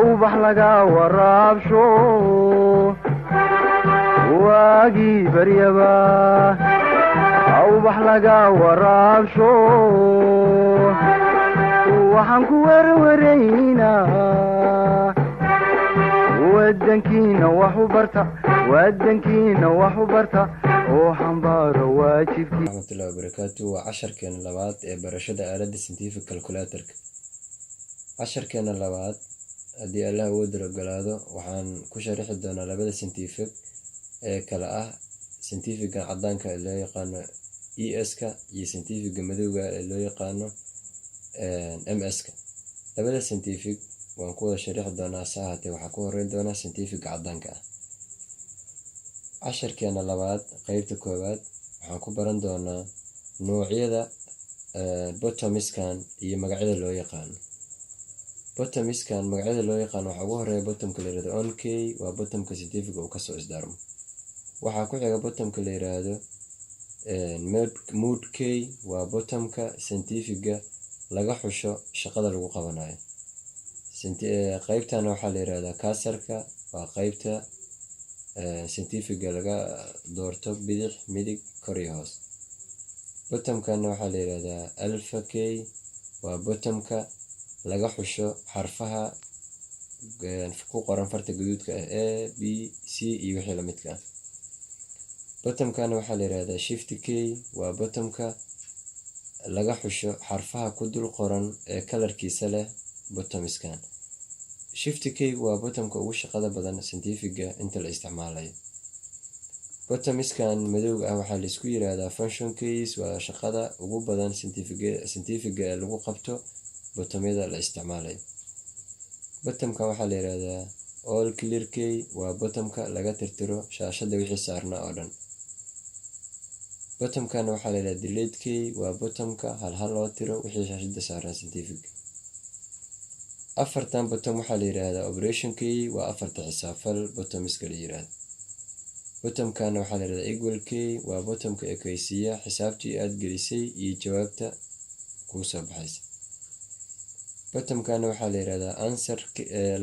Awbax laga waraabsho, waagii baryaba awbax laga waraabsho, waxaan ku werwaraynaa wadankiina wax u barta, wadankiina wax u barta oo xambaaro waajibkii. Raxmatullahi wabarakaatu. Waa casharkeena labaad ee barashada aaladda scientific calculator-ka. Casharkeena labaad, haddii Allah awoodda ogolaado, waxaan ku sharixi doonaa labada scientific ee kala ah scientific-gan cadaanka ee loo yaqaano ES-ka iyo scientific-ga madowga ee loo yaqaano MS-ka. Labada scientific waan ku wada sharixi doonaa, hase ahaatee waxaa ku horeyn doona scientific-ga cadaanka ah. Casharkeena labaad, qeybta koowaad, waxaan ku baran doonaa noocyada buttons-kan iyo magacyada loo yaqaano. Buttons-kan magacyada loo yaqaano waxaa ugu horeeya button-ka la yiraahdo on key, waa button-ka scientific-ga uu kasoo isdaarmo. Waxaa ku xiga button-ka la yiraahdo mode key, waa button-ka scientific-ga laga xusho shaqada lagu qabanayo. Qeybtan waxaa la yirahdaa cursor-ka, waa qeybta scientific-ga laga doorto bidix, midig, kor iyo hoos. Button-kana waxaa la yirahdaa alpha key, waa button-ka laga xusho xarfaha ku qoran farta gaduudka ah, A, B, C iyo wixii lamidka ah. Button-kana waxaa la yirahdaa shift key, waa button-ka laga xusho xarfaha ku dul qoran ee color-kiisa leh buttons-kan. Shift key waa button-ka ugu shaqada badan scientific-ga inta la isticmaalayo. Buttons-kan madowga ah waxaa la isku yiraahdaa function keys, waa shaqada ugu badan scientific-ga ee lagu qabto button-yada la isticmaalayo. Button-kan waxaa la yiraahdaa all clear key, waa button-ka laga tirtiro shaashadda wixii saarnaa oo dhan. Button-kan waxaa la yiraahdaa delete key, waa button-ka hal hal loo tiro wixii shaashadda saaran scientific. Afartan button waxaa la yiraahdaa operation key, waa afarta xisaabfal buttons-ka la yiraahdo. Button-kan waxaa la yiraahdaa equal key, waa button-ka ekaysiiya xisaabtii aad gelisay iyo jawaabta kuu soo baxaysa. Button-kan waxaa la yiraahdaa answer,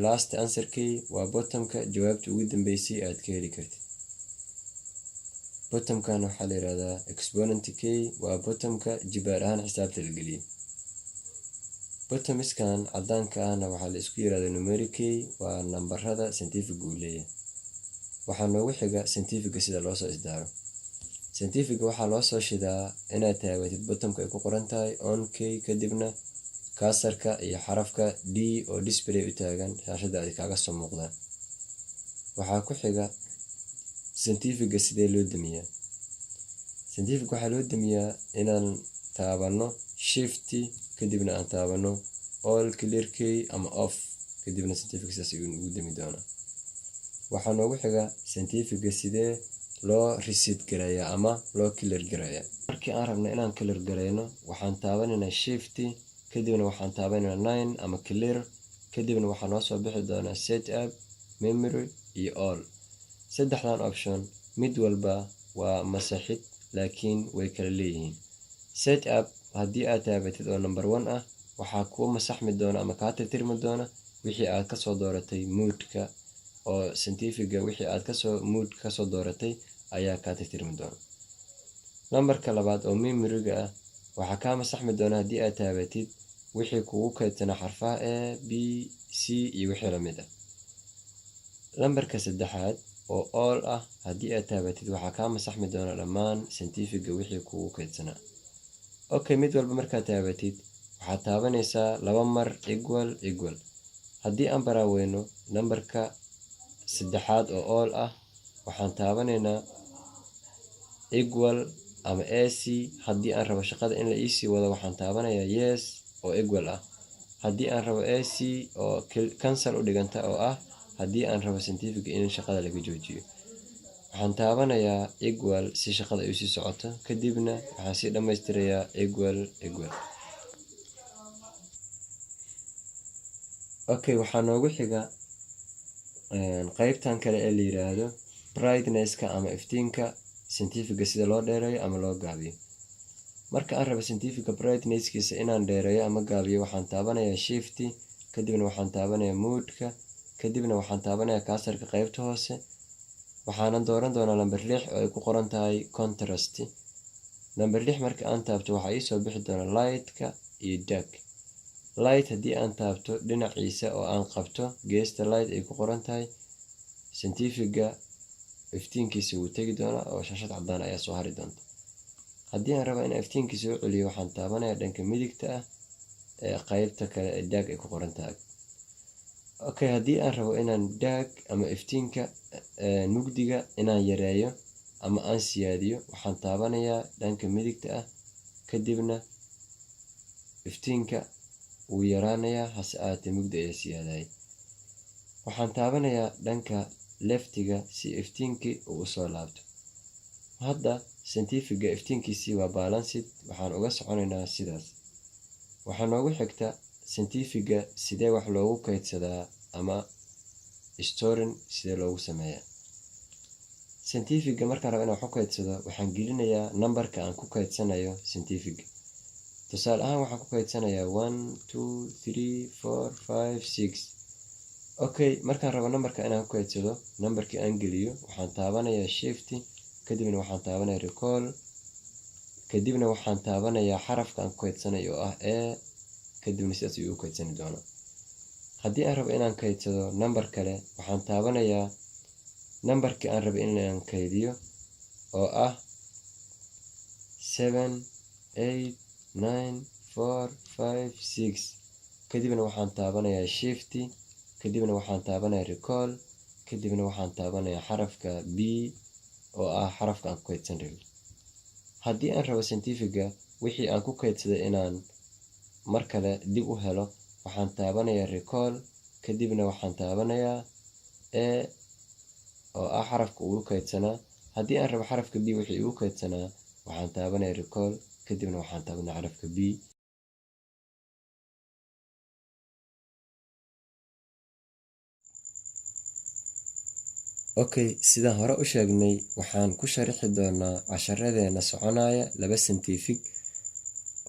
last answer key, waa button-ka jawaabta ugu dambeysay aad ka heli kartid. Button-kan waxaa la yiraahdaa exponent key, waa button-ka jibaar ahaan xisaabta la geliyay. Buttons-kan cadaanka ahna waxaa la isku yiraahdaa numeric key, waa nambarada scientific uu leeyahay. Waxaa noogu xiga scientific sida loo soo isdaaro. Scientific waxaa loo soo shidaa inaad taabatid button-ka ay ku qoran tahay on key, kadibna cursor-ka iyo xarafka D oo display u taagan shaashadda ay kaaga soo muuqdaan. Waxaa ku xiga scientific-ga sidee loo damiyaa. Scientific waxaa loo damiyaa inaan taabano shift, kadibna aan taabano all clear key ama off, kadibna scientific sidaas ayuu ugu dami doonaa. Waxaa noogu xiga scientific-ga sidee loo reset gareeyaa ama loo clear gareeyaa. Markii aan rabno inaan clear gareyno, waxaan taabanaynaa shift, kadibna waxaan taabanaynaa nine ama clear, kadibna waxaa noo soo bixi doonaa set up, memory iyo all. Saddexdan option mid walba waa masaxid, laakiin way kala leeyihiin. Set up haddii aad taabatid oo number one ah, waxaa kuu masaxmi doona ama kaa tirtirmi doona wixii aad kasoo dooratay mode-ka oo scientific-ga, wixii aad kasoo mode kasoo dooratay ayaa kaa tirtirmi doona. Lambarka labaad oo memory-ga ah waxaa kaa masaxmi doona haddii aad taabatid wixii kugu kaydsanaa xarfaha A, B, C iyo wixii lamid ah. Lambarka saddexaad oo all ah haddii aad taabatid, waxaa kaa masaxmi doona dhammaan scientific-ga wixii kugu kaydsanaa. Okay, mid walba markaad taabatid, waxaad taabanaysaa laba mar equal equal. Haddii aan baraaweyno nambarka saddexaad oo all ah, waxaan taabanaynaa equal ama AC. Haddii aan rabo shaqada in la iisii wado, waxaan taabanayaa yes oo equal ah. Haddii aan rabo AC oo cancel u dhiganta, oo ah haddii aan rabo scientific in shaqada laga joojiyo, waxaan taabanayaa equal si shaqada ay usii socoto, kadibna waxaan sii dhammaystirayaa equal equal. Okay, waxaa noogu xiga qeybtan kale ee la yiraahdo brightness-ka ama iftiinka scientific-ga, sida loo dheereeyo ama loo gaabiyo. Marka aan rabo scientific-ga brightness-kiisa inaan dheereeyo ama gaabiyo, waxaan taabanayaa shift, kadibna waxaan taabanayaa mode-ka. Kadibna waxaan taabanayaa cursorka qeybta hoose, waxaanan dooran doonaa lamber 6 oo ay ku qoran tahay contrast. Number 6 marka aan taabto, waxaa iisoo bixi doona lightka iyo dark. Light haddii aan taabto dhinaciisa oo aan qabto geesta light ay ku qoran tahay, scientifiga iftiinkiisa wuu tegi doonaa oo shaashad cadaan ayaa soo hari doonta. Haddii aan rabo inaan iftiinkiisa u celiyo, waxaan taabanayaa dhanka midigta ah ee qeybta kale ee dark ay ku qoran tahay. Okay, haddii aan rabo inaan dark ama iftiinka mugdiga inaan yareeyo ama aan siyaadiyo, waxaan taabanayaa dhanka midigta ah, kadibna iftiinka wuu yaraanayaa, hase ahaatee mugdi ayaa siyaadaya. Waxaan taabanayaa dhanka leftiga si iftiinkii uu usoo laabto. Hadda scientifiga iftiinkiisii waa balanced. Waxaan uga soconaynaa sidaas. Waxaa noogu xigta scientifiga sidee wax loogu kaydsadaa ama storing sidee loogu sameeyaa. Scientifiga markaan rabo inaan wax ku kaydsado, waxaan gelinayaa nambarka aan ku kaydsanayo scientifiga. Tusaale ahaan, waxaan ku kaydsanayaa 1, 2, 3, 4, 5, 6. Okay, markaan rabo nambarka inaan ku kaydsado, nambarkii aan geliyo, waxaan taabanayaa shift, kadibna waxaan taabanayaa recall, kadibna waxaan taabanayaa xarafka aan ku kaydsanayo oo ah A, kadibna sidaas ayuu u kaydsani doonaa. Haddii aan rabo inaan kaydsado nambar kale, waxaan taabanayaa nambarkii aan rabay inaan kaydiyo oo ah 7, 8, 9, 4, 5, 6, kadibna waxaan taabanayaa shift, kadibna waxaan taabanayaa recall, kadibna waxaan taabanayaa xarafka B oo ah xarafka aan ku kaydsan rabay. Haddii aan rabo scientifiga wixii aan ku kaydsaday inaan mar kale dib u helo, waxaan taabanayaa recall, kadibna waxaan taabanayaa A oo ah xarafka ugu kaydsanaa. Haddii aan rabo xarafka B wixii igu kaydsanaa, waxaan taabanayaa recall, kadibna waxaan taabanaya xarafka B. Okay, sidaan hore u sheegnay, waxaan ku sharixi doonaa casharadeena soconaya laba scientific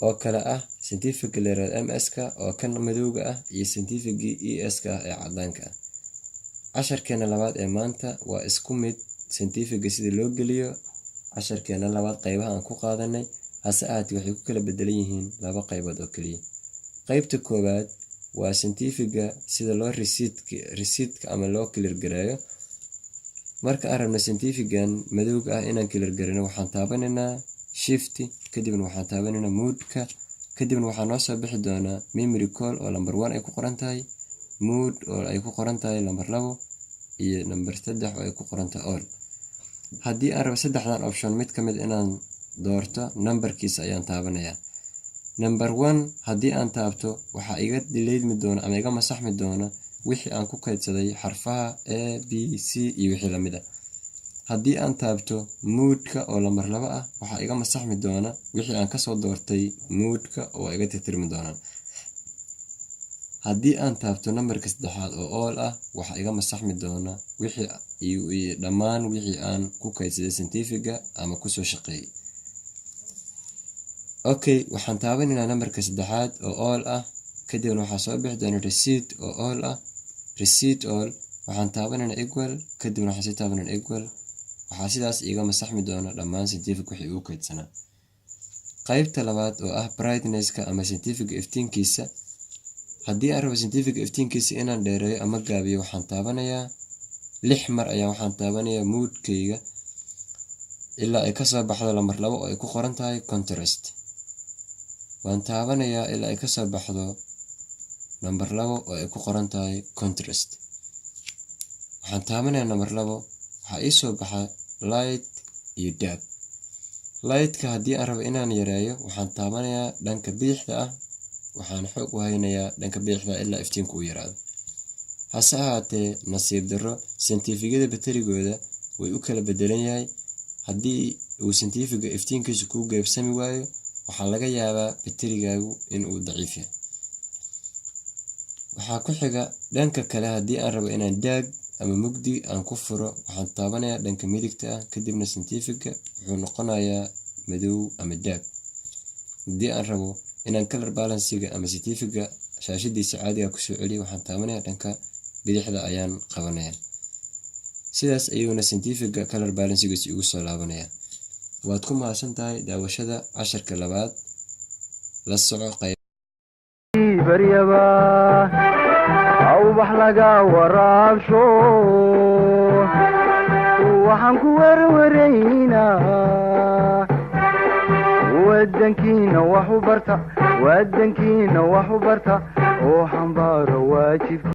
oo kale ah scientific la yiraahdo MS-ka oo kan madowga ah iyo scientificii ES-ka ah ee cadaanka ah. Casharkeena labaad ee maanta waa isku mid scientifiga sida loo geliyo casharkeena labaad qeybaha aan ku qaadanay, hase ahaatee waxay ku kala bedelan yihiin laba qaybood oo keliya. Qeybta koowaad waa scientifiga sida loo resetka ama loo clear gareeyo. Marka aan rabno scientifigan madowga ah inaan clear gareyno, waxaan taabanaynaa shift, kadibna waxaan taabanaynaa modeka, kadibna waxaa noo soo bixi doonaa memory call oo number 1 ay ku qoran tahay, mode oo ay ku qoran tahay number 2, iyo number 3 oo ay ku qoran tahay all. Haddii aan rabo saddexdan option mid ka mid inaan doorto, numberkiisa ayaan taabanayaa. Number 1 haddii aan taabto, waxaa iga dileydmi doona ama iga masaxmi doona wixii aan ku kaydsaday xarfaha A, B, C iyo wixii lamid ah. Haddii aan taabto modeka oo lambar 2 ah, waxaa iga masaxmi doona wixii aan kasoo doortay modeka oo iga tirtirmi doonaan. Haddii aan taabto nambarka saddexaad oo all ah, waxaa iga masaxmi doona wixii dhammaan wixii aan ku kaydsaday scientifiga ama kusoo shaqeeyay. Okay, waxaan taabanaynaa nambarka saddexaad oo all ah, kadibna waxaa soo bixi doona reset oo all ah. Reset all, waxaan taabanaynaa equal, kadibna waxaan sii taabanaynaa equal. Waxaa sidaas iiga masaxmi doona dhammaan scientific wixii igu kaydsanaa. Qaybta labaad oo ah brightnesska ama scientific iftiinkiisa. Haddii aan rabo scientific iftiinkiisa inaan dheereeyo ama gaabiyo, waxaan taabanayaa 6 mar ayaa waxaan taabanayaa modekayga ilaa ay kasoo baxdo lambar 2 oo ay ku qoran tahay contrast. Waan taabanayaa ilaa ay kasoo baxdo nambar 2 oo ay ku qoran tahay contrast. Waxaan taabanayaa nambar 2, waxaa ii soo baxa light iyo dark. Lightka haddii aan rabo inaan yareeyo, waxaan taabanayaa dhanka bidixda ah, waxaan xoog u haynayaa dhanka bidixda ilaa iftiinku uu yaraado. Hase ahaatee, nasiib darro, scientifigyada batarigooda way u kala bedelan yahay. Haddii uu scientifiga iftiinkiisu kuu geebsami waayo, waxaa laga yaabaa batarigaagu inuu daciif yahay. Waxaa ku xiga dhanka kale, haddii aan rabo inaan dark ama mugdi aan ku furo, waxaan taabanayaa dhanka midigta ah, kadibna scientifiga wuxuu noqonayaa madow ama dark. Haddii aan rabo inaan color balancega ama scientifiga shaashadiisa caadiga kusoo celiyo, waxaan taabanayaa dhanka Bidixda ayaan qabanaya. Sidaas ayuuna scientific-ga color balance-giisa igu soo laabanaya. Waad ku mahadsan tahay daawashada casharka labaad. La soco qayb. Baryaba awbax laga waraabsho, waxaan ku werwaraynaa wadankiina wax u barta, wadankiina wax u barta oo xambaaro waajibka.